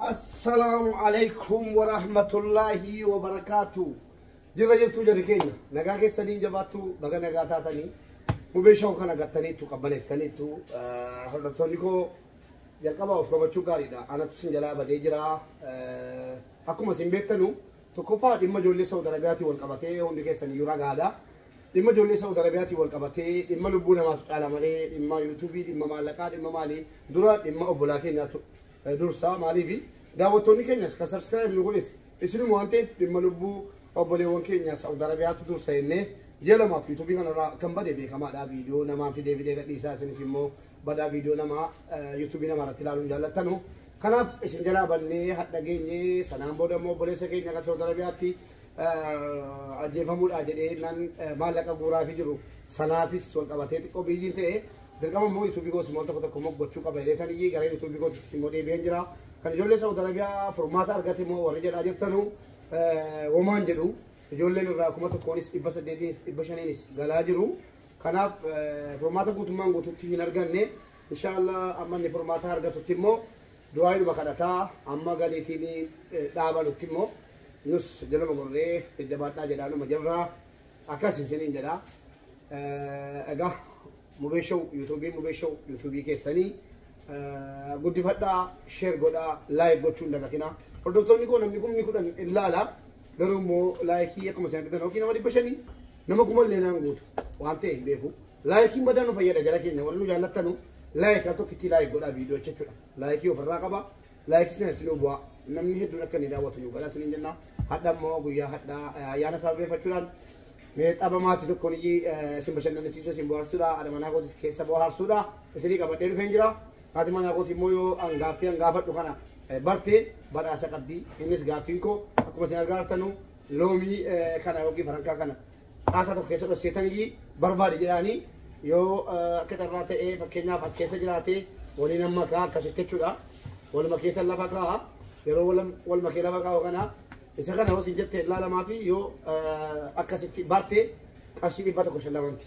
Assalaamu alaikum warahmatullaahi wabarakaatu. Jirra jirtuu jarri keenya nagaa keessanii jabaattu baga nagaa taatanii Mubee Show kana gattaniittu qabbaneessitaniittu hordoftoonni koo jalqaba of gammachuu gaariidha. Anatu sin jalaa badee jira. Akkuma isin beektanu tokkoffaa dhimma ijoollee Saudi Arabiyaatiin wal qabatee hundi keessan iyyuu ragaadha. Dhimma ijoollee Saudi Arabiyaatiin wal qabatee dhimma lubbuu namaatu caala malee dhimma yuutuubii dhimma maallaqaa dhimma maalii dura dhimma obbolaa keenyaatu dursa maaliifi daawwattoonni keenyas kan subscribe nu godhes isinuma waan ta'eef dhimma lubbuu obboleewwan keenya Saudi Arabiyaatu dursa jennee ji'a lamaaf yuutuubii kanarraa kan bade beekamaadha. Viidiyoo namaa fidee fidee gadhiisaa isinis immoo badaa viidiyoo namaa yuutuubii namaa irratti ilaaluun jaallattanu. Kanaaf isin jalaa bannee hadha geenye sanaan booda immoo obboleessa keenya kan Saudi Arabiyaatti ajjeefamuudha jedhee nan maallaqa guuraafi jiru sanaafis wal qabatee xiqqoo biiziin ta'e dirqama immoo yuutuubii koos immoo tokko tokko immoo gochuu qaba jedhee taniyyii gara yuutuubii kootti immoo deebi'een jira. Kan ijoollee Saudi Arabiyaa furmaata argate immoo warri jedhaa jirtanu womaan jedhu ijoolleen irraa 1000nis 800nis 500nis galaa jiru. Kanaaf furmaata guutummaan guututti hin arganne inshaallah amma inni furmaata argatutti immoo du'aayidhuma kadhataa amma galiitiin dhaabanutti immoo nus jaluma gorree jajjabaadhaa jedhaanuma jirraa akkas isiniin jedha. Egaa Mubee Show yuutuubii Mubee Show yuutuubii keessanii guddifadhaa share godhaa like gochuu hin dagatinaa. Hordoftoonni koo namni 10,000 ilaala garuu immoo laayikii akkuma isin argitan yookiin nama 500 nama 1000 illee naan guutu waan ta'e hin beeku. Laayikiin badaa nu fayyada jara keenya warri nu jaallattanu like al tokkitti like godhaa viidiyoo jechuudha. Laayikii ofirraa qaba laayikii sanatti nu bu'a namni hedduun akka inni daawwatu nu godha isiniin jenna. Hadha immoo guyyaa hadhaa ayyaana sababeeffachuudhaan mee tapha maatii tokkoon iyyii isin bashannansiisuu isin bohaarsuudha haadha manaa kootis keessa bohaarsuudha isinii qabadhee dhufeen jira. Haati manaa kooti immoo yoo an gaaffii an gaafadhu kana barte badhaasa qabdi. Innis gaaffiin koo akkuma isin argaa jirtanu loomii kana yookiin farankaa kana xaasaa tokko keessa dhosseetan iyyii barbaade jedhaanii yoo akka carraa ta'ee fakkeenyaaf as keessa jiraate waliin amma kaa akkasitti jechuudha. Waluma keessa lafa kaa'a yeroo waluma kee lafa kaa'u kana isa kana hoo sin jette ilaalamaa fi yoo akkasitti barte qarshii 100 shallamamti.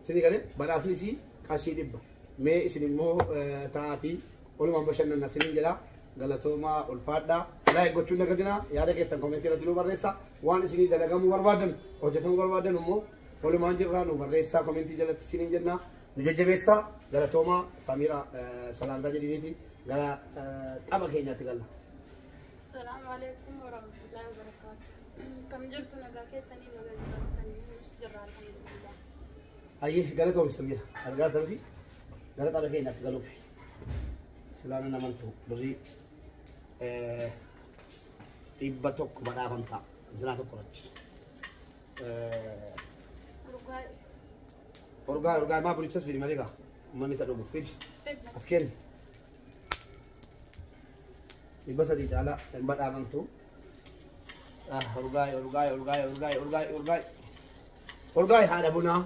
Isinii galee badhaasni isii qarshii 100. Mee isin immoo taa'aatii walumaan bashannanna isiniin jedha. Galatoomaa ulfaadhaa. Like gochuun dagatinaa yaada keessan komentii irratti nu barreessa. Waan isinii dalagamuu barbaadan hojjetamuu barbaadan immoo walumaan jirraa nu barreessaa komentii jalatti isiniin jenna. Nu jajjabeessaa galatoomaa Samiira salaamtaa jedhiniiti gara tapha keenyaatti galla. Salaamu alaikum warahmatullahi wabarakatuh. Kam jirtu nagaa keessanii baga jiraattanii nus jirra alhamdulillah. Hayyee galatoomi Samiira. Argaa jirtanti gara tapha keenyaatti galuuf. Silaana namantu birrii 100 badhaafamta jiraa tokko irratti. Urgaa urgaa maa bunichas fidi malee gaa uummanni isa dhugu fidi as kenni. 300 caalaa hin badhaafamtu. Urgaa urgaa urgaa urgaa urgaa urgaa urgaa haadha bunaa.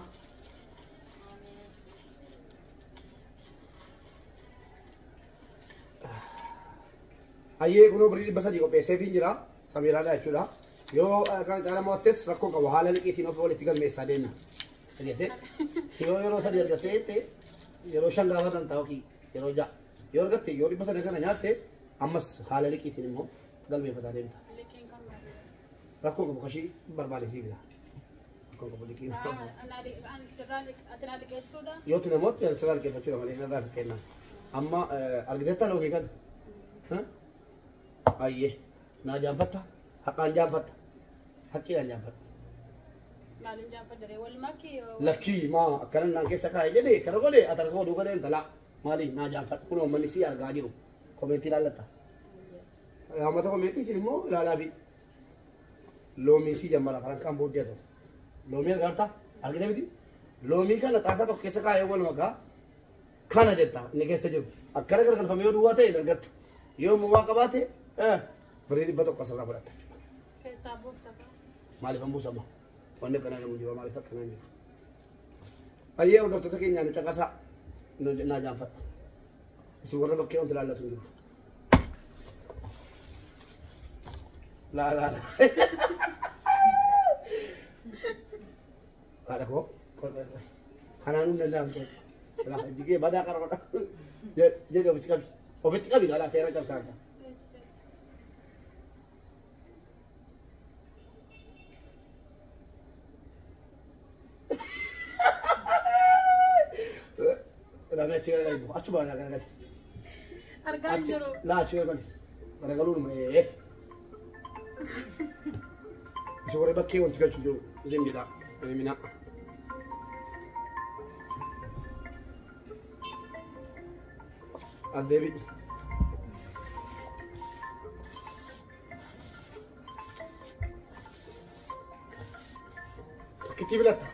Hayyee kunoo birrii 300 qopheesseefiin jira. Samiiraadha jechuudha. Yoo kana caala mo'attes rakkoo qabu haala liqiitiin of walitti galmeessaa deemna. Dhageessee yoo yeroo 3 argattee jette yeroo 5 gaafatan ta'a yookiin yeroo 6 yoo argatte yoo 300 kana nyaatte ammas haala liqiitiin immoo galmeeffataa deemta. Rakkoo qabu kashii barbaade sii bita. Rakkoo qabu liqiin. Yoo itti namoota sirraa liqeeffachuudha malee irraa kenna. Amma argiteetta loomii kana? Ayyee naa jaanfatta haqaan jaanfatta haqqiidhaan jaanfatta. Maaliin jaanfadha ree wal makii? Lakkii maa akkana naan keessa kaa'e jedhee kana godhe ati harka godhuu godhee intalaa maaliif naa jaanfadha kunoo manni sii argaa jiru komentii ilaallatta. Uummata komentii isin immoo ilaalaa fi loomii sii jammara farankaan booddee ta'u. Loomii argaa argite miti loomii kana xaasaa tokko keessa kaa'ee wal makaa kana jetta inni keessa jiru akkana gargalfamee yoo duwwaa ta'e hin argattu yoo immoo waa qabaate birrii 100 asirraa fudhatta. Keessaa buufta. Maaliif an buusama? Wanni akkanaa namu jiru maaliif akkanaa jiru? Ayyee hordoftoota keenyaa nu caqasaa naa jaanfadha. Isin warra bakkee wanti ilaallatu hin jiru. Laa laa laa. Haadha koo kanaan hin danda'amtu. Laa ijji kee badaa qara godha. Jedhi ofitti qabi. Ofitti qabi galaa seera cabsaan. Ilaalee achi garagali. Achuma garagali. Argaa hin jiru. Laa achi garagali. Garagaluun ee. Isa warra bakkee wanti galchu jiru zimbiidha. Mina. As deebi'i. Tokkitti filatta.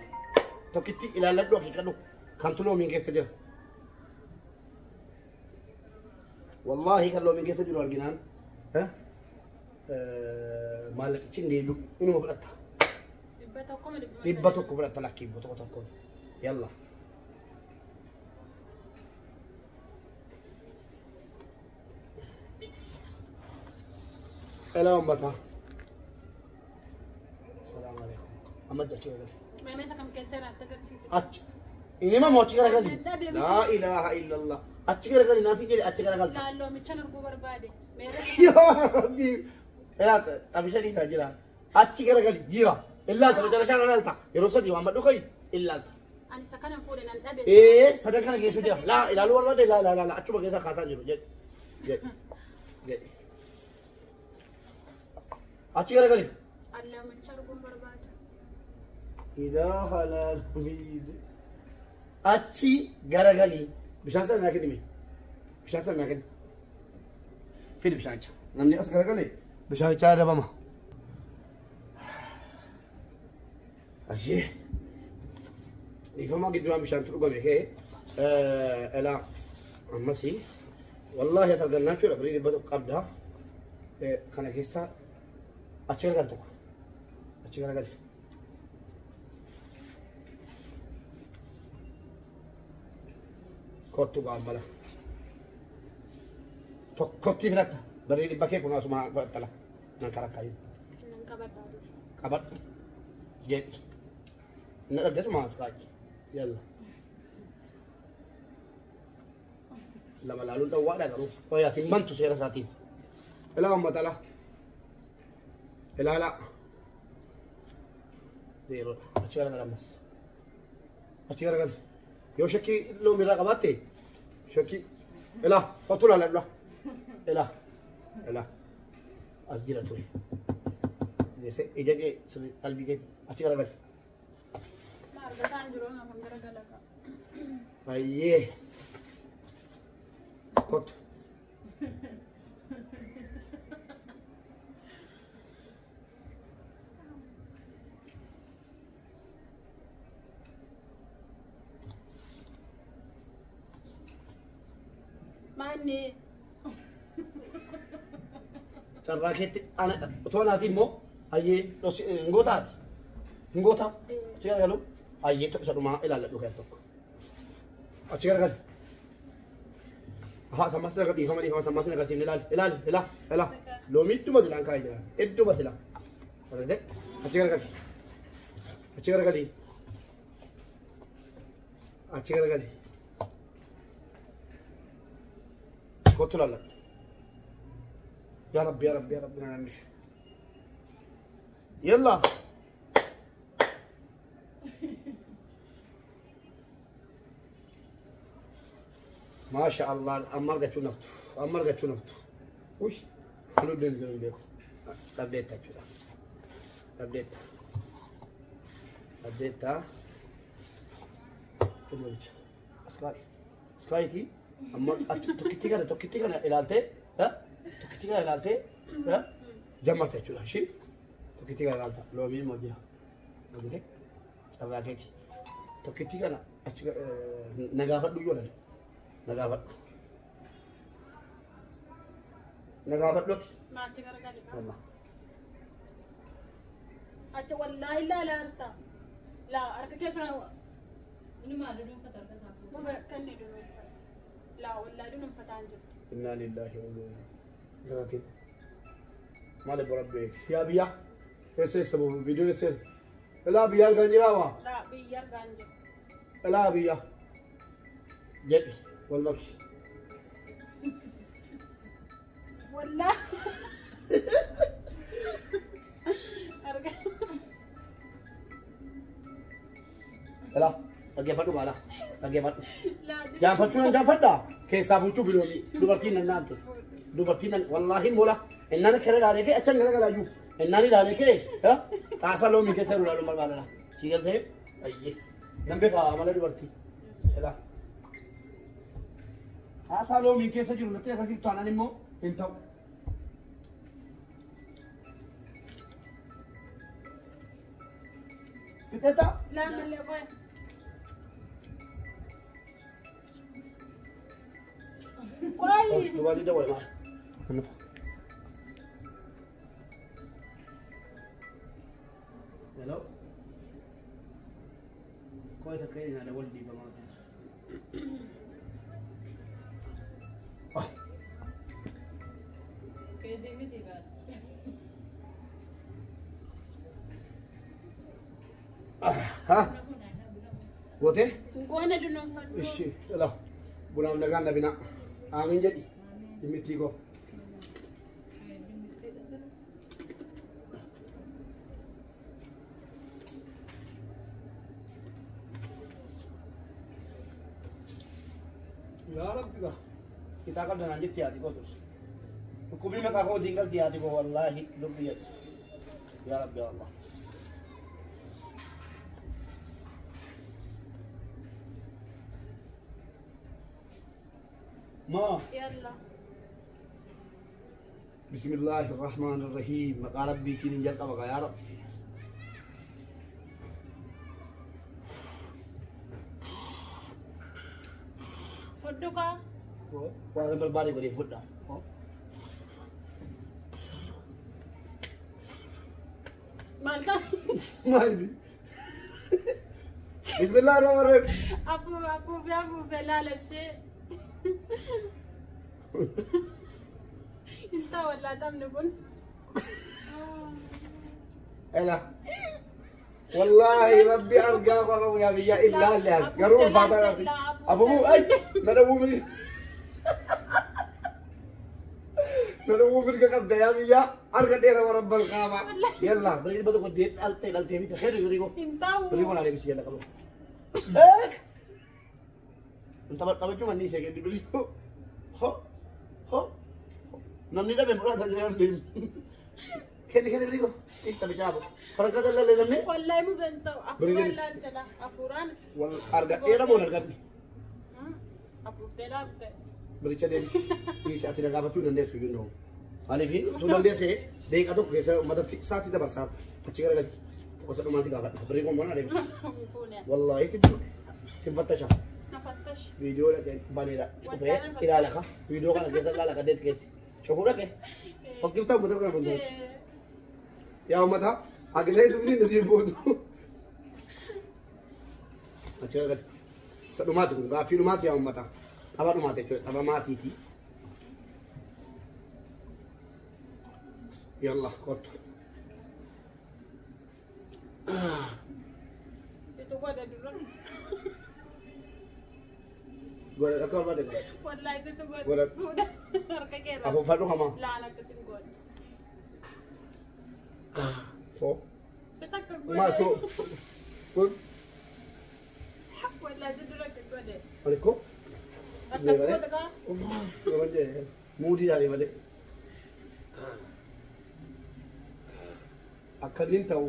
Tokkitti ilaalladhu akeekadhu. Kamtu loomiin keessa jira. Wallaahi kan loomiin keessa jiru arginaan maallaqichi hin deebi'u inuma fudhatta. 100 ma 300? 100 fudhatta lakkii 100 tokkoon. Yalla. Elaa uummataa. Salaamu alaikum. Amma achi garagali. Meemee isa kam keessa jiraatti agarsiise. Achi. Inni himamu achi garagali. Laa ilaaha illallah. Achi garagali naasii jedhe achi garagalta. Laal loomichan arguu barbaade. Meerre Yaa Rabbi. Elaa xabisha dhiisaa jira. Achi garagali jira. Illaalta macarashaan ilaalta. Yeroo sadii waan madhu kayi illaalta. Ani isa kanan fuudhe nan dhabe. Ee sadan kana keessa jira. Laa ilaaluu barbaade laa laa laa achuma keessa kaasaa jiru jedhi. Jedhi. Jedhi. Achi garagali. Ani loomicha arguun barbaade. Ilaaha laalamiin. Achi garagali. Bishaan sana naa kenni mee. Bishaan sana naa kenni. Fidi bishaanicha. Namni as garagale bishaanicha adabama. Ayyee. Dhiifamaa gidduudhaan bishaantu dhugame kee elaa ammasii wallaahi ati argannaa jechuudha firii 100 qabda. Kana keessa achi garagali tokko. Achi garagali. Kottu gaammala. Tokkotti filatta. Birrii 100 kee kun asuma fudhatta la. Nan karakkarin. Nan qabadhaa dhufu. Qabadhu. Jedhi. Inni dhabde asuma as kaa'e. Yalla. Lama laaluun dhawwaadha garuu. Wayyaati hin bantu seera isaatiin. Ilaa uummata laa. Ilaalaa. Zeeroodha. Achi garagali ammas. Achi garagali. Yoo shakkii loomiirraa qabaatte shakkii. Ilaa kottu ilaaladhu. Ilaa. Ilaa. As jira ture. Geesse ija kee sirrii qalbii kee achi garagali. Ma argataa hin jiru naaf garagala ka'a. Ayyee. Kottu. Maanni Carraa keetti ana otoo naati immoo ayyee hin gootaati. Hin gootaa. Achi garagalu ayyee isa dhumaa ilaalladhu kan tokko. Achi garagali. Ahaa sammas naga dhiifama dhiifama sammas naga siifne ilaali ilaali ilaa ilaa. Loomii idduma silaan kaa'ee jira. Idduma silaa. Argite achi garagali. Achi garagali. Achi garagali. Kottu ilaalladhu. يا رب يا رب يا رب نعم. يلا. ما شاء الله أمر قتو نفتو أمر قتو نفتو وش حلو دين بيكو تبديتا كذا تبديتا تبديتا أسكاي أسكايتي أمر تكتي كنا تكتي كنا إلالتي ها Tokkitti kana ilaaltee jammarta jechuudha. Ishii tokkitti kana ilaalta. Loomiin immoo jira. Argite? Carraa keeti. Tokkitti kana achi nagaafadhu iyyuu dhala. Nagaafadhu. Nagaafadhuuti. Maachi garagali. Wallah. Achi wallaahi laalaa harta. Laa harka keessa kan Inni maali dhuunfata harka isaa fuudhee? Muba kan inni dhuunfata. Laa wallaahi dhuunfataa hin jirtu. Innaa lillahi wa innaa ilaihi raji'uun. Maal ebbo rabbi yaa biyya eessa eessa boo viidiyoon eessa ilaa biyya argaa hin jiraa waa Laa biyya argaa hin jiru. ilaa biyya jedhi wal maki. Wallaahi. Arga. Ilaa dhaggeeffadhu baala dhaggeeffadhu. Laa Jaanfachuu nan jaanfadha. Keessaa fuuchuu biloonii dubartiin nan naantu. Dubartiin nan wallaahi mola innaan kere ilaalee kee achan gara galaayyuu innaan ilaalee kee xaasaa loomii keessa jiru ilaaluun barbaadala. Si galtee ayyee nan beekaa amala dubartii. Ilaa. Xaasaa loomii keessa jiru natti akkasiif taanaan immoo hin ta'u. Fixeetaa? Laa malee qoy. Qoy. Dubartii dawwale maal? Annufa. Hello. Qoy takka ina da waldi ba ma. Ah, Keetii miti baala. ha? Gootee? Goona dunuunfadhu. Ishi, ila. Bunaaf nagaan dhabina. Aamin jedhi. Dhimmittii koo. Yaa Rabbi gaa. Kitaa qabda naan jetti yaati koo turse. Dhukkubni maqaa kootiin galti yaati koo wallaahi dubbi jedhi. Yaa Rabbi yaa Allah. Ma. Yalla. بسم الله الرحمن الرحيم مقا ربي تين جل قبقا يا رب. Fudhu kaa. Waan barbaade godhee fudha. Maal ta'a? Maali? بسم الله الرحمن الرحيم. Afuufee afuufee laala ishee. Hin ta'u wallaa taphni kun. Ela. والله ربي أرقى قبقا يا بيا إلا اللي قروا الفاتحة. أفهموا أي ندبوا من ندبوا من قبل يا بيا أرقى دينا ورب القامة. يلا بريد بدو قديت ألتي ألتي بيت خير يريقو. Hin ta'u. بريقو على بس يلا قبل. انت taphachuu manni ishee kenni birriikoo. Ho ho namni dhabe muraasa jedhan kenni kenni birriikoo. Is taphachaa hafu. Farankaa jallallee namni. Wallaahi mubeen ta'u. Afuuraan laaltedha. Afuuraan. Wal argadheera boon argadhe. Afuuftee laalte. Biricha deebisi. Dhiisi ati na gaafachuu hin dandeessu iyyuu noo. Maaliif utuu dandeesse deeqa tokko keessa uummatatti sa'aatii dabarsaaf achi garagali. Tokko isa dhumaan si gaafadha. Birriikoon mana deebisi. Fuune. Wallaahi si fuudhe. Si fattasha. Na fattash. Viidiyoo dhaqee baneedha. Cufee ilaala ka. Viidiyoo kana keessa ilaala ka deet keessi. Cufuu dhaqee. Fakkiftaa uummata kana fuuldura. Yaa uummata agilee dubbiin nuti boodu. Achi garagali. Isa dhumaati kun gaaffii dhumaati yaa uummata. Tapha dhumaati jechuudha. Tapha maatiiti. Yalla kottu. Situ godha dura. Godha akka barbaade godha. Wallaahi situ godha. Godha. Fuudha. Harka keerra. Afuuffadhu hamaa. Laala akkasin godha. Hoo. Situ akka godhe. Maal too. Kun. Wallaahi situ dura akka godhe. Alikko. Akkas godha kaa. Muudii ilaalee malee. Akka inni ta'u.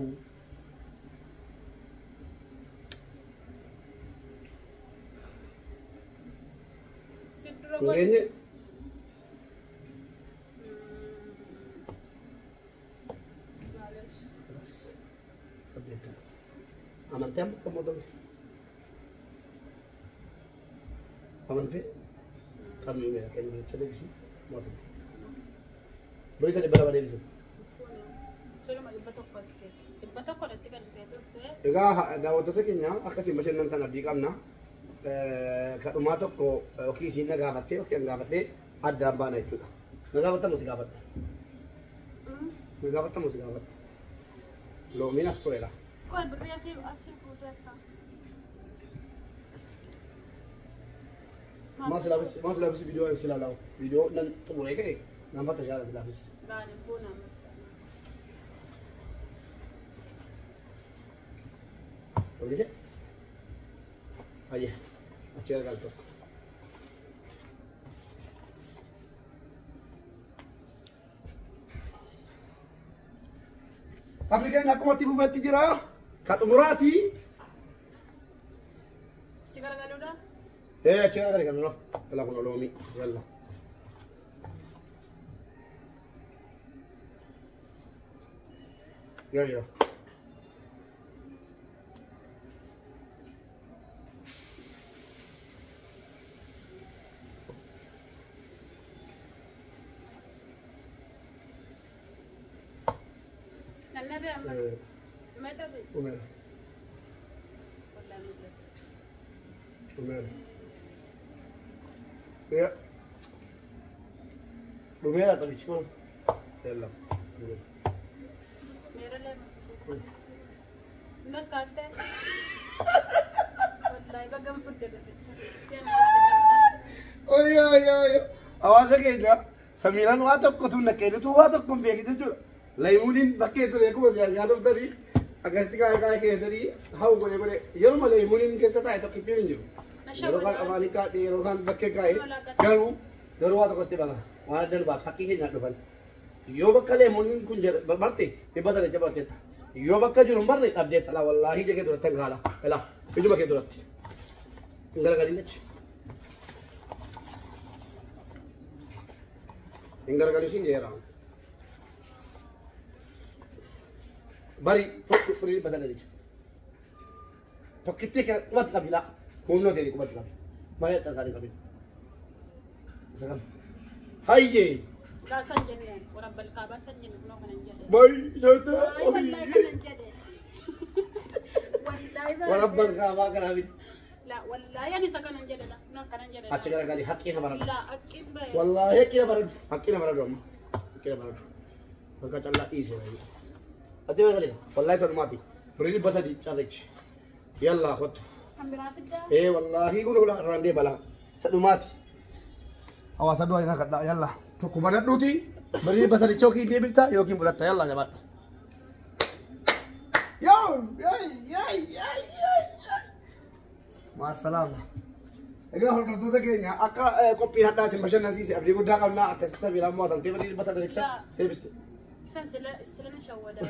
Situ dura Hin godhe. geenye. Maalish. Amantee amma akka mootame. Amantee. Qabni meeqa kennu jecha deebisi mootumti. Biricha 200 deebisi. Soluma 100 as keessa. 100 irratti kan ta'e turte. Egaa daawwattoota keenya akkasiin bashannantan abdii qabna. Kadhumaa tokko yookiin isiin na gaafattee yookiin an gaafadhee addaan baana jechuudha. Na gaafattamu si gaafadha. Na gaafattamu si gaafadha. Loomiin as tureera. Qoy birrii asii asii fuutee akka. Maa silaafis viidiyoo si ilaalaa viidiyoo nan xumuree ka'e Nama tajaajila laafis. Laani fuuna ammas. Hojjete? Ayyee achi gargaal tokko. Taphni keenya akkuma itti fufetti jira. Ka xumuraati. Achi garagaluudha? Ee achi garagalee kan dura. Yalla kun loomii. Yalla. Yalla. Nannabee amma. Meeqa? Umeera. Wallaahi mul'atu. Dhumeera. Ya. Dhumeera taphichi kun. Yalla. Dhumeera. Meera lama. Innis kaaftee? Wallaahi bagam fudde gaficha. Oyo oyo oyo. Hawaasa keenya Samiiraan waa tokkotu naqeenitu waa tokko hin beekin jechuudha. Laayimuuniin bakkee ture akkuma argaa turtanii akkasitti kaa'ee kaa'ee keessanii haa godhe godhe yeruma laayimuuniin keessa taa'e tokkittiin hin jiru. Yeroo kaan afaanii kaadhee yeroo kaan bakkee kaa'ee garuu garuu waa tokkotti bala waan adda nu baasu haqqii keenyaa dhufan. Yoo bakka leemuuniin kun barte dhibba sana jabaatteetta. Yoo bakka jiru hin barre dhabdeetta laa wallaahi ija kee duratti hin kaala. Ilaa ijuma kee duratti. Hin garagalin achi. Hin garagalin siin jeera. Bari fudhu furii dhibba sana jecha. Tokkittii kana qubatti qabi laa. Humnoo ta'e qubatti qabi. Malee xarqaan hin qabin. Isa kam. Hayyee. Laa san jenne warabbal kaabaa san jenne kunoo kanan jedhe. Bay soota. Wallahi wallahi kanan jedhe. Wallahi Warabbal kaabaa kanaa miti. La wallahi ani isa kanan jedhe la kunoo kanan jedhe. Achi garagalii haqqii nama baradhu. La haqqi bahe. Wallaahi haqqii nama baradhu. Haqqii nama baradhu amma. Haqqii nama baradhu. Bakka callaa dhiise. Ati garagalii. Wallaahi sanumaati. Birrii 300 carrichi. Yallaa kottu. Kan biraa fiddaa? Ee wallaahi kun hula irraan deema laa. Sadhumaati. Hawaasa du'a hin kadhaa yallaa. Tokko banadhuuti. Birrii 300 yookiin deebifta yookiin fudhatta yallaa jabaadhu. Yoo! Yaay yaay yaay yaay. Maasalaama. Egaa hordoftoota keenya akka qophiin hadhaa isin bashannansiise abdii guddaa qabna akkasitti Samiiraan mo'atamtee birrii 300 deebiste. Isan sila sila na shawwada.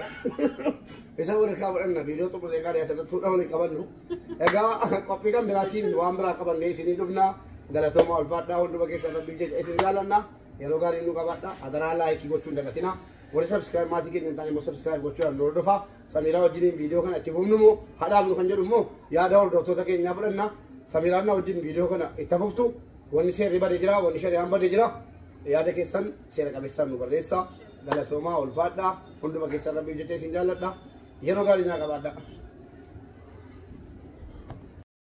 Isa wal kaa fudhanna viidiyoo xumurree kaa asirratti fuudha waliin qabannu. Egaa qophii kan biraatiin waan biraa qabannee isinii dhufna. Galatooma ulfaadhaa hunduma keessan rabbiif jecha isin jaallanna. Yeroo gaarii nu qabaadha. Adaraa laayikii gochuu hin dagatina. Warri subscribe maatii keenya hin taane immoo subscribe gochuudhaan nu hordofa. Samiiraa wajjiniin viidiyoo kana itti fufnu moo hadhaabnu kan jedhu immoo yaada hordoftoota keenyaa fudhanna. Samiiraan na wajjin viidiyoo kana itti fuftu. Wanni seerri badee jira, wanni shari'aan badee jira. Yaada keessan seera qabeessaan nu barreessa. Galatoomaa ulfaadhaa. Hunduma keessan rabbiif jecha isin jaalladha. Yeroo gaarii naa qabaadha.